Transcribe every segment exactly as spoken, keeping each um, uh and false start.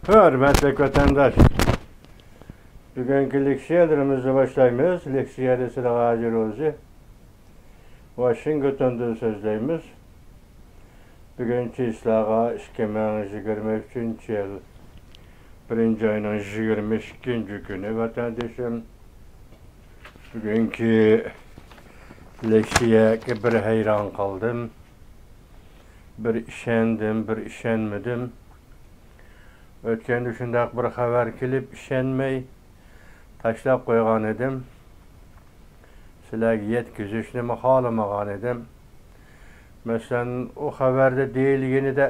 ھۆرمەتلىك ۋەتەنداش، بۈگۈنكى لېكسىيەلىرىمىزنى باشلايمىز. لېكسىيەدە سىلىغا ھاجى روزى، ۋاشىنگتوندىن سۆزلەيمىز. بۈگۈن چىسلاغا ئىككى مىڭ يىگىرمە ئۈچىنچى يىل بىرىنچى ئاينىڭ يىگىرمە ئىككىنچى كۈنى، ۋەتەندىشىم. بۈگۈنكى لېكسىيەگە بىر ھەيران قالدىم، بىر ئىشەندىم، بىر ئىشەنمىدىم. ئۆتكەندە شۇنداق بىر خەۋەر كېلىپ، ئىشەنمەي تاشلاپ قويغان ئىدىم. سىلەرگە يەتكۈزۈشنىمۇ خالىمىغان ئىدىم. مەسىلەن، ئۇ خەۋەردە دېيىلگىنىدە،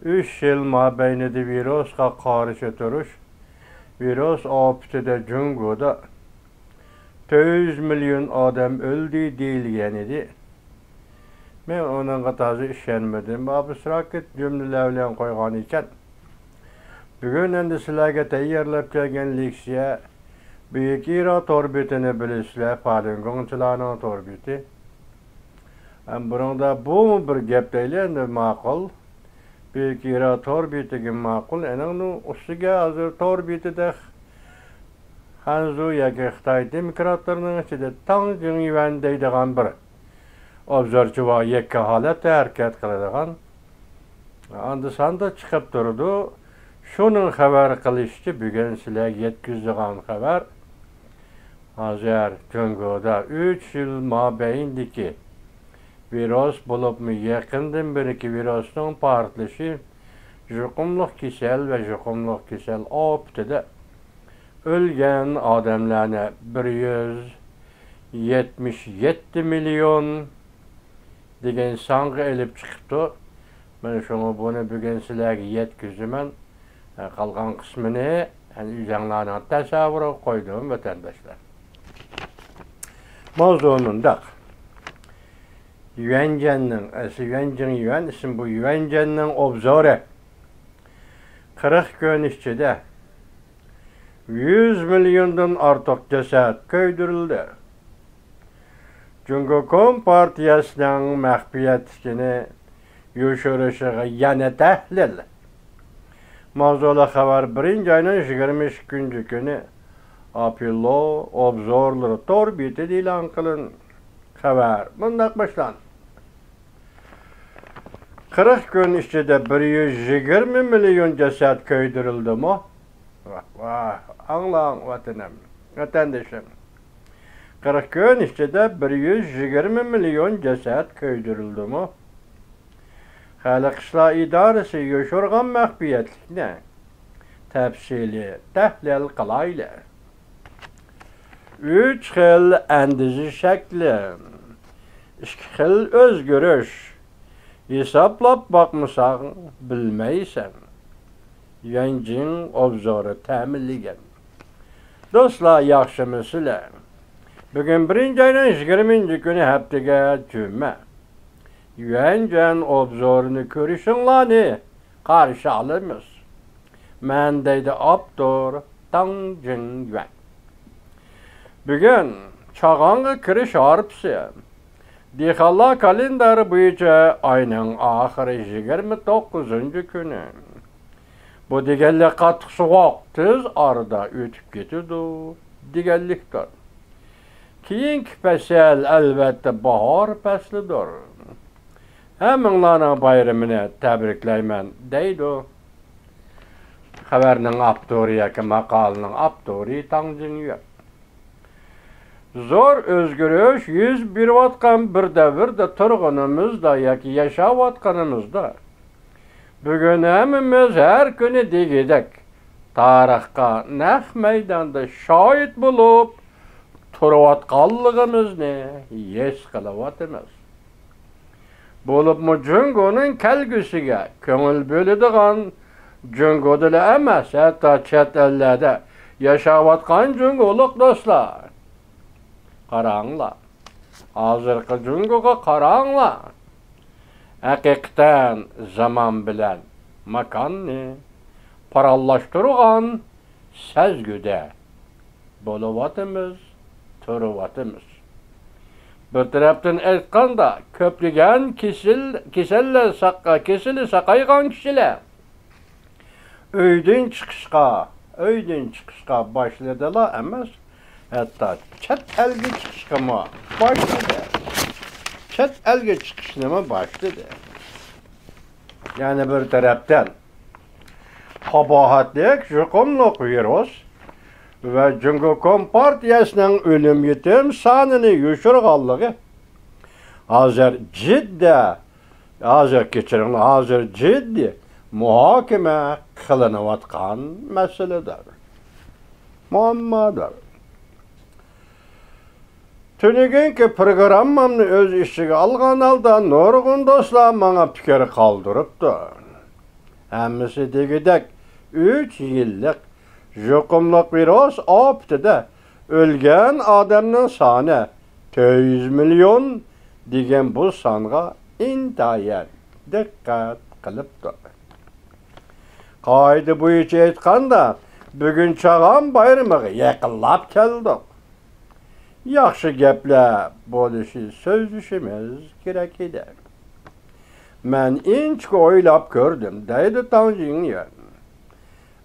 ئۈچ يىل مابەينىدە ۋىرۇسقا قارشى تۇرۇش، ۋىرۇس ئاپىتىدە جۇڭگودا تۆت يۈز مىليون ئادەم ئۆلدى دېيىلگەن ئىدى. مەن ئۇنىڭغا تازا ئىشەنمىدىم. ئابستراكت جۈملىلەر بىلەن قويغان ئىكەن. بۈگۈن ئەمدى سىلەرگە تەييارلاپ كەلگەن لېكسىيە بۈيۈك ئىرا تور بېتىنى بىلىسىلەر، فالۇنگوڭچىلارنىڭ تور بېتى. ھەم بۇنىڭدا بۇمۇ بىر گەپ دەيلى، ئەمدى ماقۇل. بۈيۈك ئىرا تور بېتىگە ماقۇل. ئېنىڭنىڭ ئۈستىگە ھازىر تور بېتىدە خەنزۇ ياكى خىتاي دېموكراتلىرىنىڭ ئىچىدە تاڭ جىڭيۈەن دەيدىغان بىر ئوبزورچى بار، يەككە ھالەتتە ھەرىكەت قىلىدىغان. ئاندا-ساندا چىقىپ تۇرىدۇ. شۇنىڭ خەۋەر قىلىشىچە، بۈگۈن سىلەرگە يەتكۈزىدىغان خەۋەر، ھازىر جۇڭگودا ئۈچ يىل مابەينىدىكى ۋىرۇس، بولۇپمۇ يېقىندىن بېرىكى ۋىرۇسنىڭ پارتلىشى، يۇقۇملۇق كېسەل ۋە يۇقۇملۇق كېسەل ئاپىتىدە ئۆلگەن ئادەملەرنى بىر يۈز يەتمىش يەتتە مىليون دېگەن سانغا ئېلىپ چىقىپتۇ. مەن شۇڭا بۇنى بۈگۈن سىلەرگە يەتكۈزىمەن. قالغان قىسمىنى ئۆزۈڭلارنىڭ تەسەۋۋۇرىغا قويدۇم، ۋەتەنداشلار. ماۋزۇ مۇنداق. يۈەنجەننىڭ، ئەسلى يۈەنجىڭ يۈەن ئىسمى، بۇ يۈەنجەننىڭ ئوبزورى. قىرىق كۈن ئىچىدە يۈز مىليوندىن ئارتۇق جەسەت كۆيدۈرۈلدى. جۇڭگو كومپارتىيەسىنىڭ مەخپىيەتلىكىنى يوشۇرۇشىغا يەنە تەھلىل. ماۋزۇلۇق خەۋەر بىرىنچى ئاينىڭ يىگىرمە ئىككىنچى كۈنى ئاپوللو ئوبزورلىرى تور بېتىدە ئېلان قىلىندى. خەۋەر مۇنداق باشلاندى. قىرىق كۈن ئىچىدە بىر يۈز يىگىرمە مىليون جەسەت كۆيدۈرۈلدىمۇ؟ ۋاھ، ۋاھ، ئاڭلاڭ ۋەتىنىم، ۋەتەندىشىم. قىرىق كۈن ئىچىدە بىر يۈز يىگىرمە مىليون جەسەت كۆيدۈرۈلدىمۇ؟ خەلق ئىسلاھ ئىدارىسى يوشۇرغان مەخپىيەتلىكنى تەپسىلىي تەھلىل قىلايلى. ئۈچ خىل ئەندىزە شەكلى، ئىككى خىل ئۆزگىرىش. ھېسابلاپ باقمىساڭ بىلمەيسەن. يۈەنجىڭ ئوبزورى تەمىنلىگەن. دوستلار، ياخشىمۇسىلەر؟ بۈگۈن بىرىنچى ئاينىڭ يىگىرمىنچى كۈنى، ھەپتىگە جۈمە. يۈەنجەن ئوبزورىنى كۆرۈشۈڭلارنى قارشى ئالىمىز. مەن دەيدۇ ئاپتور تاڭ جىڭيۈەن. بۈگۈن چاغانغا كىرىش ھارپىسى. دېھقانلار كالېندارى بويىچە ئاينىڭ ئاخىرى يىگىرمە توققۇزىنچى كۈنى. بۇ دېگەنلىك قاتتىق سوغۇق تېز ئارىدا ئۆتۈپ كېتىدۇ دېگەنلىكتۇر. كېيىنكى پەسىل، ئەلۋەتتە، باھار پەسلىدۇر. ھەممىڭلارنىڭ بايرىمىنى تەبرىكلەيمەن، دەيدۇ خەۋەرنىڭ ئاپتورى ياكى ماقالىنىڭ ئاپتورى تاڭ جىڭيۈەن. زور ئۆزگىرىش يۈز بېرىۋاتقان بىر دەۋردە تۇرغىنىمىزدا ياكى ياشاۋاتقىنىمىزدا، بۈگۈن ھەممىمىز ھەر كۈنى دېگۈدەك تارىخقا نەق مەيداندا شاھىت بولۇپ تۇرۇۋاتقانلىقىمىزنى ھېس قىلىۋاتىمىز. بولۇپمۇ جۇڭگونىڭ كەلگۈسىگە كۆڭۈل بۆلىدىغان، جۇڭگودىلا ئەمەس، ھەتتا چەت ئەللەردە ياشاۋاتقان جۇڭگولۇق دوستلار، قاراڭلار. ھازىرقى جۇڭگوغا قاراڭلار. ھەقىقەتەن زامان بىلەن ماكاننى پاراللاشتۇرغان سەزگۈدە بولۇۋاتىمىز، تۇرۇۋاتىمىز. بىر تەرەپتىن ئېيتقاندا، كۆپلىگەن كېسىل، كېسەللەر ساق-، كېسىلى ساقايغان كىشىلەر ئۆيدىن چىقىشقا، ئۆيدىن چىقىشقا باشلىدىلا ئەمەس، ھەتتا چەت ئەلگە چىقىشقىمۇ باشلىدى. چەت ئەلگە چىقىشنىمۇ باشلىدى. يەنە بىر تەرەپتىن، قاباھەتلىك يۇقۇملۇق ۋىرۇس ۋە جۇڭگو كومپارتىيەسىنىڭ ئۆلۈم يېتىم سانىنى يوشۇرغانلىقى ھازىر جىددىي، ھازىر كېچىرىڭلار، ھازىر جىددىي مۇھاكىمە قىلىنىۋاتقان مەسىلىدۇر، مۇئاممادۇر. تۈنۈگۈنكى پروگراممامنى ئۆز ئىچىگە ئالغان ھالدا نۇرغۇن دوستلار ماڭا پىكىر قالدۇرۇپتۇ. ھەممىسى دېگۈدەك، ئۈچ يىللىق يۇقۇملۇق ۋىرۇس ئاپىتىدە ئۆلگەن ئادەمنىڭ سانى تۆت يۈز مىليون دېگەن بۇ سانغا ئىنتايىن دىققەت قىلىپتۇ. قائىدە بويىچە ئېيتقاندا، بۈگۈن چاغان بايرىمىغا يېقىنلاپ كەلدۇق. ياخشى گەپلەر بولۇشى سۆزلىشىمىز كېرەك ئىدى. مەن ئىنچىكە ئويلاپ كۆردۈم، دەيدۇ تاڭ جىڭيۈەن.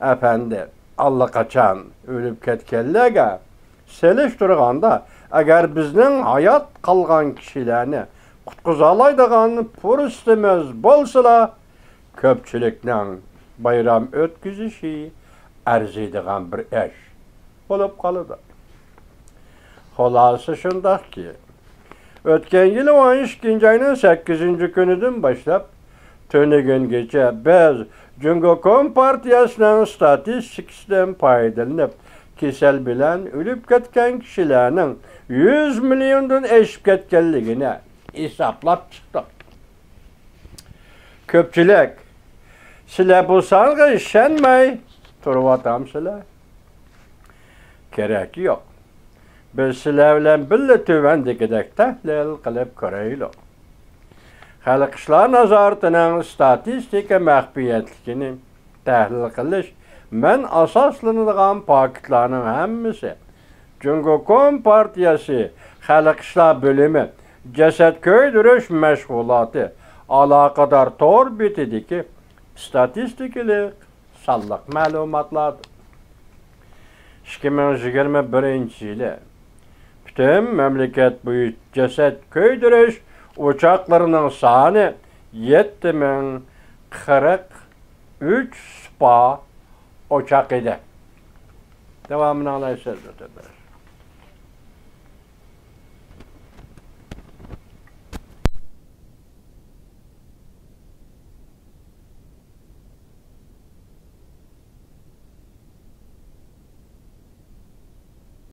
ئەپەندى، ئاللىقاچان ئۆلۈپ كەتكەنلەرگە سېلىشتۇرغاندا، ئەگەر بىزنىڭ ھايات قالغان كىشىلەرنى قۇتقۇزالايدىغان پۇرسىتىمىز بولسىلا، كۆپچىلىكنىڭ بايرام ئۆتكۈزۈشى ئەرزىيدىغان بىر ئىش بولۇپ قالىدۇ. خۇلاسە شۇنداقكى، ئۆتكەن يىلى ئون ئىككىنچى ئاينىڭ سەككىزىنچى كۈنىدىن باشلاپ، تۈنۈگۈنگىچە بىز جۇڭگو كومپارتىيەسىنىڭ ستاتىستىكىسىدىن پايدىلىنىپ، كېسەل بىلەن ئۆلۈپ كەتكەن كىشىلەرنىڭ يۈز مىليوندىن ئېشىپ كەتكەنلىكىنى ھېسابلاپ چىقتۇق. كۆپچىلىك، سىلەر بۇ سانغا ئىشەنمەي تۇرۇۋاتامسىلەر؟ كېرەك يوق. بىز سىلەر بىلەن بىللە تۆۋەندىكىدەك تەھلىل قىلىپ كۆرەيلى. خەلق ئىشلار نازارىتىنىڭ ستاتىستىكا مەخپىيەتلىكىنى تەھلىل قىلىش مەن ئاساسلىنىدىغان پاكىتلارنىڭ ھەممىسى جۇڭگو كومپارتىيەسى خەلق ئىشلار بۆلۈمى جەسەت كۆيدۈرۈش مەشغۇلاتى ئالاقىدار تور بېتىدىكى ستاتىستىكىلىق سانلىق مەلۇماتلاردۇر. ئىككى مىڭ يىگىرمە بىرىنچى يىلى پۈتۈن مەملىكەت بويىچە جەسەت كۆيدۈرۈش ئوچاقلىرىنىڭ سانى يەتتە مىڭ قىرىق ئۈچ سۇپا ئوچاق ئىدى. داۋامىنى ئاڭلايسىز، ئۆتۈنۈپ.